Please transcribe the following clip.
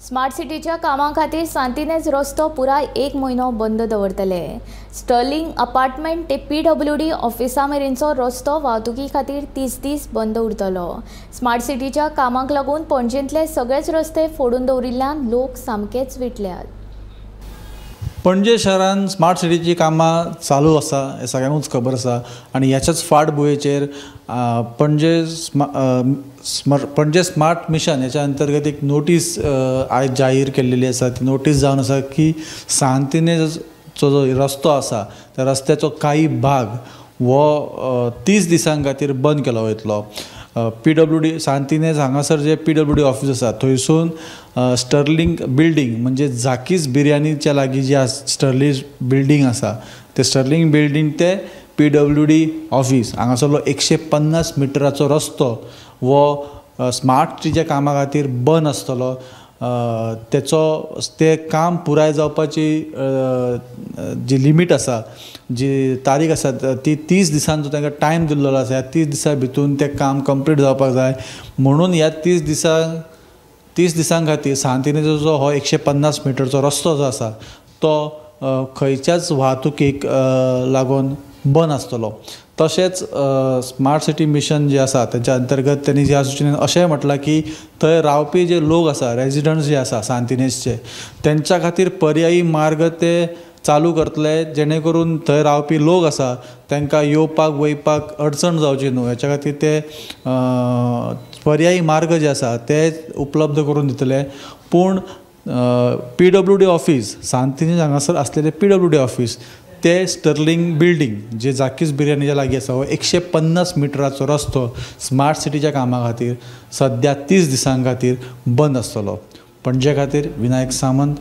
Smart सिटीच्या कामां खातीर सांतिनेज रस्तो पुराय एक म्हयनो बंद दवरतले. स्टर्लिंग अपार्टमेंट ते PWD ऑफिसा मेरेनचो रस्तो वाहतुकी खातीर 30 दीस बंद उरतलो. स्मार्ट सिटीच्या कामाक लागून पणजेंतले सगळेच रस्ते फोडून दवरिल्ल्यान लोक सामकेच विटल्यात. पणजे शहरान स्मार्ट सिटीची कामां चालू आसा हें सगळ्यांकूच खबर आसा आनी ह्याच्याच फाटभुंयेचेर पणजे स्मार्ट मिशन ह्याच्या अंतर्गत एक नोटीस आयज जाहीर केल्लेली आसा. ती नोटीस जावन आसा की सांतिनेजचो जो रस्तो आसा त्या रस्त्याचो काही भाग हो 30 दिसां खातीर बंद केलो वयतलो. PWD Santa Inez हांगासर जे PWD office आसा थंयसून स्टर्लिंग बिल्डींग म्हणजे झाकीज बिर्याणीच्या लागीं जी स्टर्लिंग बिल्डींग आसा ते स्टर्लिंग बिल्डींग ते PWD office हांगासरलो 150 मिटराचो रस्तो हो स्मार्ट सिटीच्या कामा खातीर बंद आसतलो. तेचो ते काम पुराय जावपाची जी लिमीट आसा, जी तारीख आसा ती 30 दिसांचो तांकां टायम दिल्लो आसा. ह्या 30 दिसां भितून तें काम कंप्लीट जावपाक जाय म्हणून ह्या 30 दिसां खातीर सांतिनेजचो जो हो 150 मिटरचो रस्तो जो आसा तो खंयच्याच वाहतुकीक लागून बंद आसतलो. तशेंच स्मार्ट सिटी मिशन जे आसा तेच्या अंतर्गत तेणी ज्या सुचनेन अशें म्हटलां की थंय रावपी जे लोक आसा, रेजिडंट्स जे आसा सांतिनेजचे, तेंच्या खातीर पर्यायी मार्ग ते चालू करतले जेणे करून थंय रावपी लोक आसा तांकां येवपाक वयपाक अडचण जावची न्हू हेच्या खातीर ते पर्यायी मार्ग जे आसा ते उपलब्ध करून दितले. पूण PWD office Santa Inez हांगासर आसलेले PWD office ते स्टर्लिंग बिल्डींग जे झाकीज बिर्याणीच्या लागीं आसा हो 150 मिटराचो रस्तो स्मार्ट सिटीच्या कामा खातीर सद्या 30 दिसां खातीर बंद आसतलो. पणजे खातीर विनायक सामंत,